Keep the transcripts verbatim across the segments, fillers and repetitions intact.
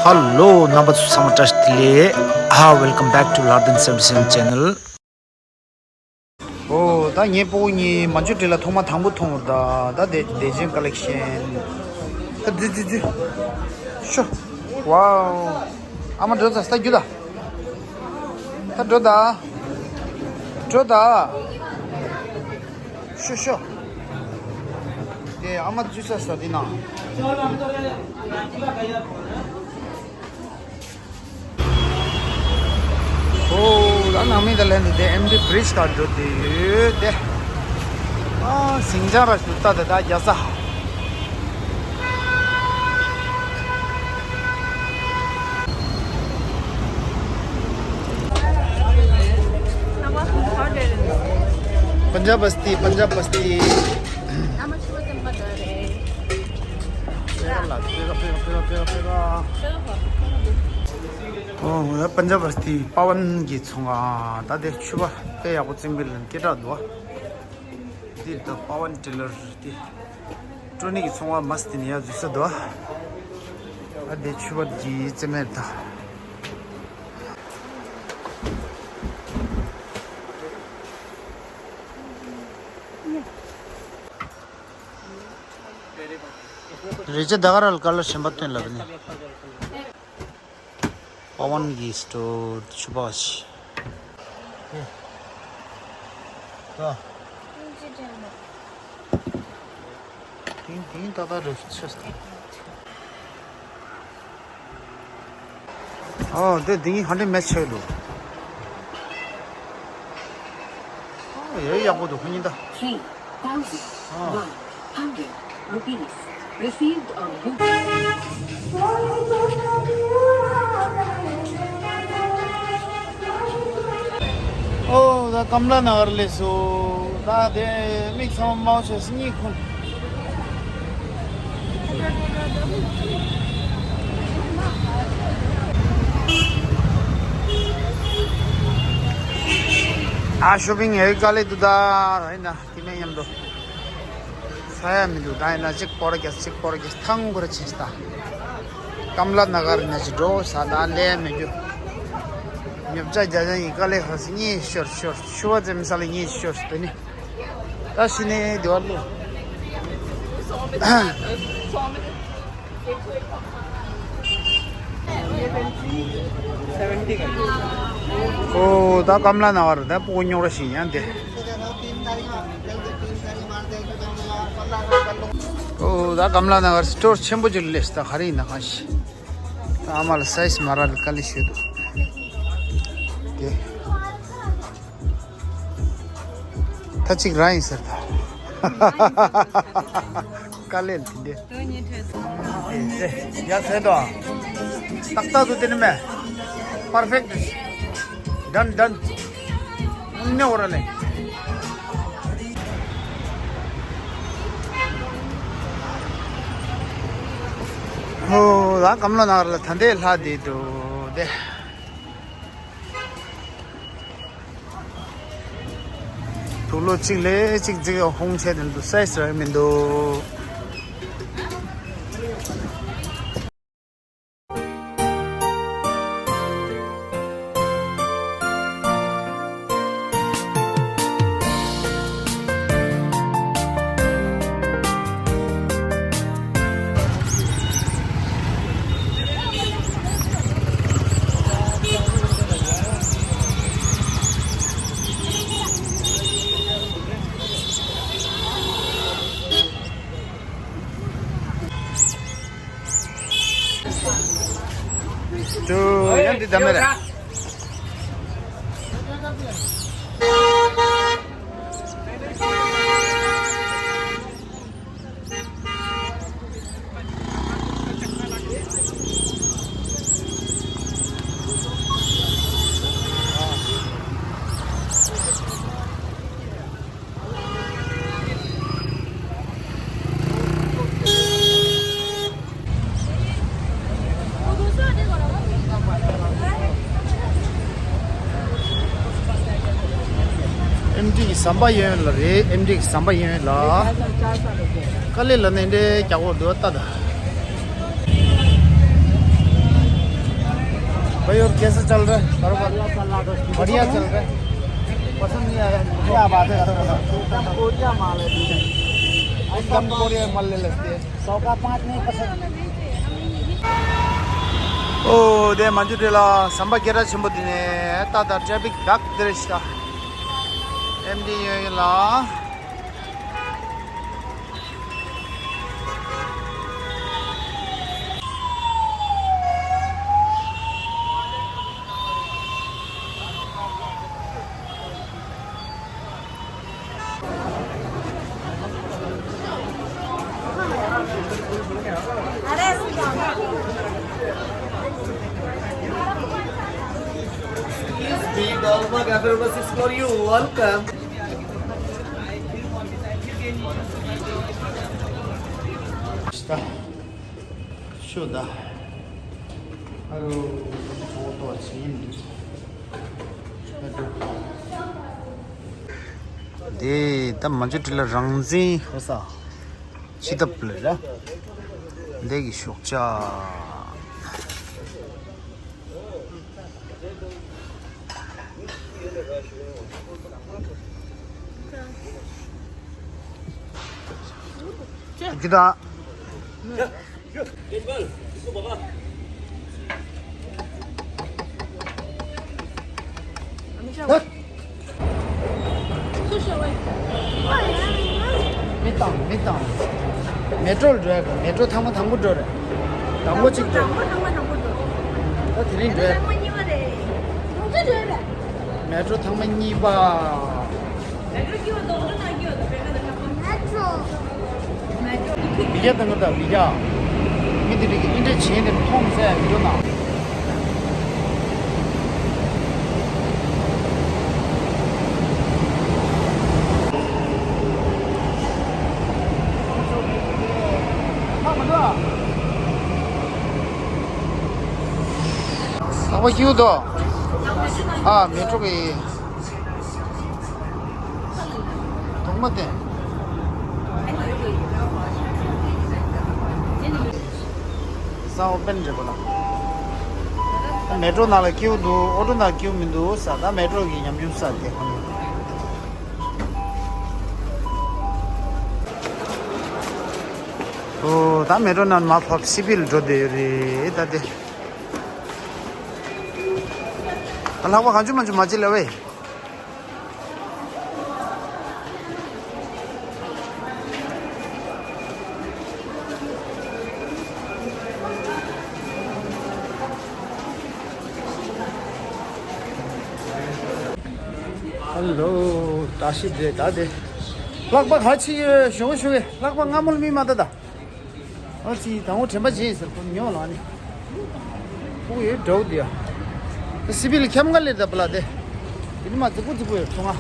Hello རྣམ་པ་ཚོ་ཚང་མ་བཀྲ་ཤིས་བདེ་ལེགས། ཧ། Welcome back to Lardin seventy seven channel. ཨོ་ད་ངའི་སྤོ་བོ་གཉིས་མ་ཇུ་ཊི་ལ་ཐོག་མ་དང་པོ་མཐོང་བ་ད། ད་དེ་བདེ་ཆེན་ཀ་ལེག་ཤན། ད་ཙི་ཙི་ཙི། ཤོ། ཝའོ། ཨ་མ་འགྲོ་ད། ད་རྒྱུགས་ད། ད་འགྲོ་ད། འགྲོ་ད། ཤོ་ཤོ། དེ་ཨ་མ་འཛུལ་ས་ས་དེ་ན། ཨོ་ད་ནང་མི་ད་ལན་དེ་ཨེམ་ཌི་བྷི་རི་ཇི་ད་འགྲོ་དེ་ཡོད་དེ། ཨ་ཟིང་ཆ་ར་ཞུ་ད་ད་ད་རྒྱ་ས། पंजाब Basti, पंजाब Basti. ཨོ་ཡ། པན་ཇབ་བསྟི་པ་ཝན་གྱི་ཚོང་ཁང་། ད་དེ་ཕྱུ་པ་དཔེ་ཡག་པོ་བཙིམ་པའི་ལན་སྐད་གྲགས་འདུག་ཨ། འདི་ད་པ་ཝན་ཊེ་ལར་དེ། ཀྲོ་ནི་གི་ཚོང་བ་མ་སྟེ་ནི་ཡ་འཛུལ་ས་འདུག་ཨ། ད་དེ་ཕྱུ་པ་གྱི་བཙིམ་མེད་ད། རེ་ཅ་ད་ག་ར་ལ་ཀ་ལར་གཞན་པ་སྟོན་ལབ་ནི། པ་ཝན་གྱི་སི་ཊོར་ཕྱུ་པ་ཞིག་ཏིང་ཏིང་ཏག་ཏག་རེད་ཆེ་ས། ཨོ་དེ་དེ་ཧ་འདྲེ་མེ་ཆེ་ལོ། ཨོ་ཡ་ཡག་པོ་འདུག་ཁོ་གཉིས་ད། Three thousand one hundred rupees received on Google. ཨོ་ད་ཀམ་ལ་ན་གར་སླེབས་སོང་། ད་དེ་མིག་ཚང་མ་མང་ཆེ་སྙིང་ཁུང་། ཨ་ཤོ་པིང་ཡ་དཀའ་ལས་འདུག་ད། ཡིན་ན་དེ་མིན་མཉམ་དུ་ས་ཡ་མི་འདུག་ད་ཡིན་ན་གཅིག་པོ་ར་རྒྱ་གཅིག་པོ་ར་རྒྱ་ཐང་གུ་ར་ཆེ་ད། ཀམ་ལ་ན་གར་ན་ཅི་འགྲོ་ས་ད་ལས་མི་རྒྱུ། ཉོ་ཆ་རྒྱ་ཆ་ཡི་དཀའ་ལས་ཁག་སི་གཉིས་ཤོར་ཤོར་ཕྱུ་པ་འཛེམ་ས་ལ་གཉིས་ཤོར་དེ་ནི། ད་ཤི་ནས་དེ་བ་ལོ། ཨོ་ད་ཀམ་ལ་ན་གར་ད་སྤུ་གུ་རྙོག་ར་ཞིག་ཡང་དེ། ཨོ་ད་ཀམ་ལ་ན་གར་སི་ཊོར་ཆེན་པོ་ཅིག་སླེབས་ད། ག་རེ་ཡིན་ན་གང་ཞིག་ད་ཨ་མ་ལ་སའི་ཛི་མ་རག་ལ་དཀའ་ལས་ཤོད་འདུག་དེ། ད་གཅིག་རང་ཡིན་ཟེར་ད། དཀའ་ལས་དེ་འདྲས། དོན་གཉིས་འཕྲད་སོང་། ཡ་ཟེར་དོ། ཏག་ཏག་ཏུ་དེ་ནི་མེ། པར་ཕེག་ཊི། ཌན་ཌན། ནེ་འོ་ར་ལེ། ཧོ་ད་ཀམ་ལ་ན་གར་ལ་ད་འདས་ལྷ་དེ་འདུག་དེ། དུག་ལོག་གཅིག་ལས་གཅིག་རྫིག་ཧོང་ཆེ་དེ་འདུག་སའི་ཛི་རག་མི་འདུག་ཏུ་ཡང་འདི་ད་མེད་རེད། ཨེམ་ཌི་གི་ཟམ་པ་གཡོན་ལ་རེད། ཨེམ་ཌི་གི་ཟམ་པ་གཡོན་ལ། དཀའ་ལས་ལ་ནས་འདྲེ་རྒྱག་འོ་འདུག་ལྟ་ད། कैसा चल रहा है कारोबार? बढ़िया चल रहा है। पसंद नहीं आया मुझे। क्या बात है? एकदम कोरिया माल है। एकदम कोरिया माल ले लेते हैं। सौ का पाँच नहीं पसंद। ཨོ་དེ་མན་ཇུ་ཊི་ལ་ཟམ་པ་སྐད་གྲགས་ཆེན་པོ་དེ་ནས་ད་ད་ཊེ་ཕིག་དག་དེ་རེད་ཤག་ཨེམ་ཌི་ཡོད་ཡིན་ལ། Excuse me, Dolma Cafe number six for you. Welcome. Shut up. Hello. འདི་ད་མན་ཇུ་ཊི་ལ་རང་བཙན་ཧོ་ས་ཕྱི་ཐབ་ལ་ར། འདི་གི་ཤོག་ཆ། འདི་ད། མི་བཏང་མི་བཏང་། མེ་ཏྲོ་ལ་འགྲོ་ཡ། མེ་ཏྲོ་ཐེངས་མ་དང་པོ་འགྲོ་རེད། དང་པོ་གཅིག་འགྲོ། ད་དེ་རིང་འགྲོ་ཡ། མེ་ཏྲོ་ཐེངས་མ་གཉིས་པ། མེ་ཏྲོ། མི་རྒྱ་དང་ག་དང་མི་རྒྱ། མི་དེ་རིགས་ཀྱི་ཨིན་དྲ་བྱེད་ནས་མཐོང་ཟེར་ཡ་ཡོད་ན། ལྷག་པ་སྐྱིད་པོ་འདུག་ཨ་མེ་ཏྲོ་གི། གདོང་མ་བསྟན། ས་འོ་པན་རེད་པ་ལ། མེ་ཏྲོ་ནང་ལ་སྐྱིད་པོ་འདུག་ཨོ་ཏོ་ནང་སྐྱིད་པོ་མི་འདུག་ས། ད་མེ་ཏྲོ་གི་ཉམས་མྱོང་ས་དེ་ཁོ་ནི། ཨོ་ད་མེ་ཏྲོ་ནང་མར་ཕབ་སི་པི་ལ་འགྲོ་བསྡད་ཡོད་རེད་ད་དེ། ད་ལྷག་པ་གང་བྱུང་མང་བྱུང་མ་བྱེད་ལ་ཝེ། ཧ་ལོ། བཀྲ་ཤིས་བདེ་ལེགས། ད་དེ་ལྷག་པ་ག་ཅི་ཡོད་ཞུ་ཞུ་གི། ལྷག་པ་སྔ་མོ་ལ་མི་མ་ད་ད། ཨ་ཙི་དང་པོ་དྲན་པ་བརྗེད་ཟེར་ཁོ་ཉོ་ལ་ནི། ཕྲུ་གུ་ཡོད་འདྲ་བོ་དེ་ཡ། སི་པི་ལ་ཁྱམ་ག་ལེར་ད་པ་ལ་དེ། དེ་ནི་མ་རྫིག་པོ་རྫིག་པོ་ཡོད་ཚོང་ང་།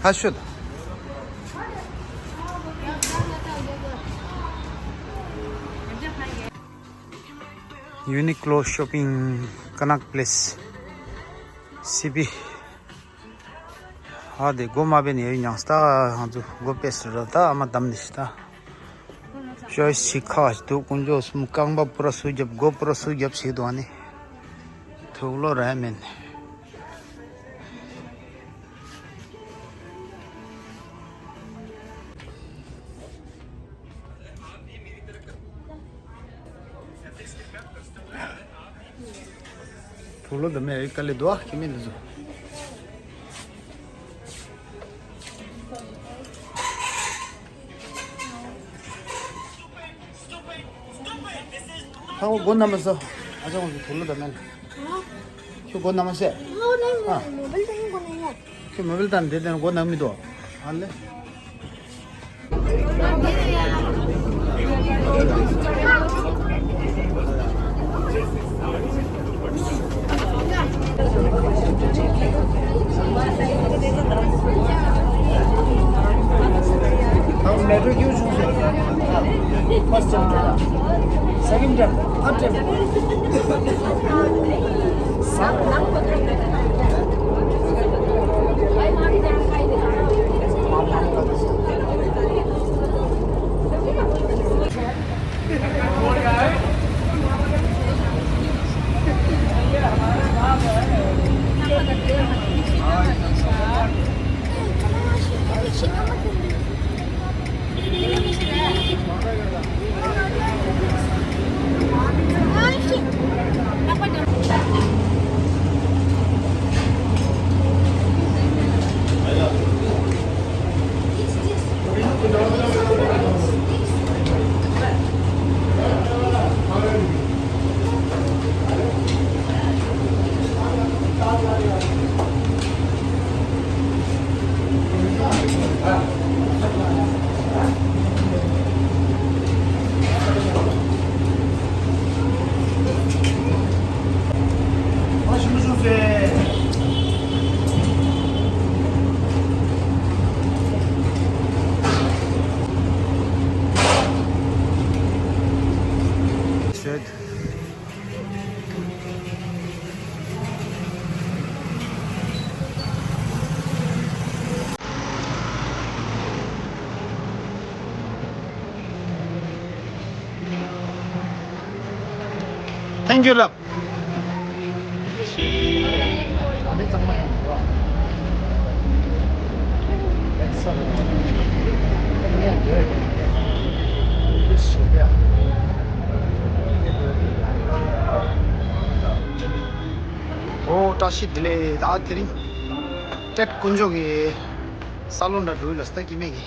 ཧ་ཤོད། ཡུ་ནི་ཀློ་ཤོ་པིང་ཀ་ནག་པི་ལེ་སི། སི་པི། ཨ་དེ་སྒོ་མ་ཕྱེ་ནས་ཡོད་མྱངས་ས། ད་ང་ཚོ་སྒོ་ཕྱེ་ཟེར་ར། ད་ཨ་མ་བསྡམས་ནས་ཤི་ད། ཅོ་ཡི་སི་ཁ་ཞིག་འདུག་དཀོན་མཆོག་གསུམ། རྐང་པ་པུ་ར་སུ་རྒྱབ། སྒོ་པུ་ར་སུ་རྒྱབ་ཞིག་འདུག་ཨ་ནི། དུག་ལོག་ར་མེད། དུག་ལོག་དེ་མེད་ག་ལེ་འདུག་ཨ། ཁྱི་མི་འདི་ཚོ། ཧ་གོ་སྒོ་ནང་མ་ཟེར། ཨ་ཅག་ཁོང་ཚོ་དུག་ལོག་དེ་མེད། ཁྱོད་སྒོ་ནང་མ་ཟེར། ཨ། ཁྱོད་མོ་བལ་བཏང་འདི་དེ་ནས་སྒོ་ནང་མི་འདུག་ཨ་ལེ། First attempt, second attempt, third attempt. Thank you, love. ཨོ། བཀྲ་ཤིས་བདེ་ལེགས། ད་དེ་རིང་ཏེད་དཀོན་མཆོག་གི་ས་ལོན་འདྲ་འགྲོ་ཡི་ལ་སྟག་གི་མེད་གི།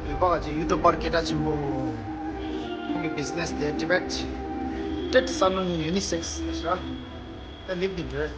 ལུས་པ་ག་ཅིག་ཡུ་ཏུ་པར་སྐད་གྲགས་ཆེན་པོ། ཁོང་གི་བི་ཛི་ནེ་སི་དེ་ཊི་བེཊ་ཏེད་ས་ལོན་ཡུ་ནི་སེག་སི་རེད་ཤག་ད་ལིབ་ཏི་འདྲ།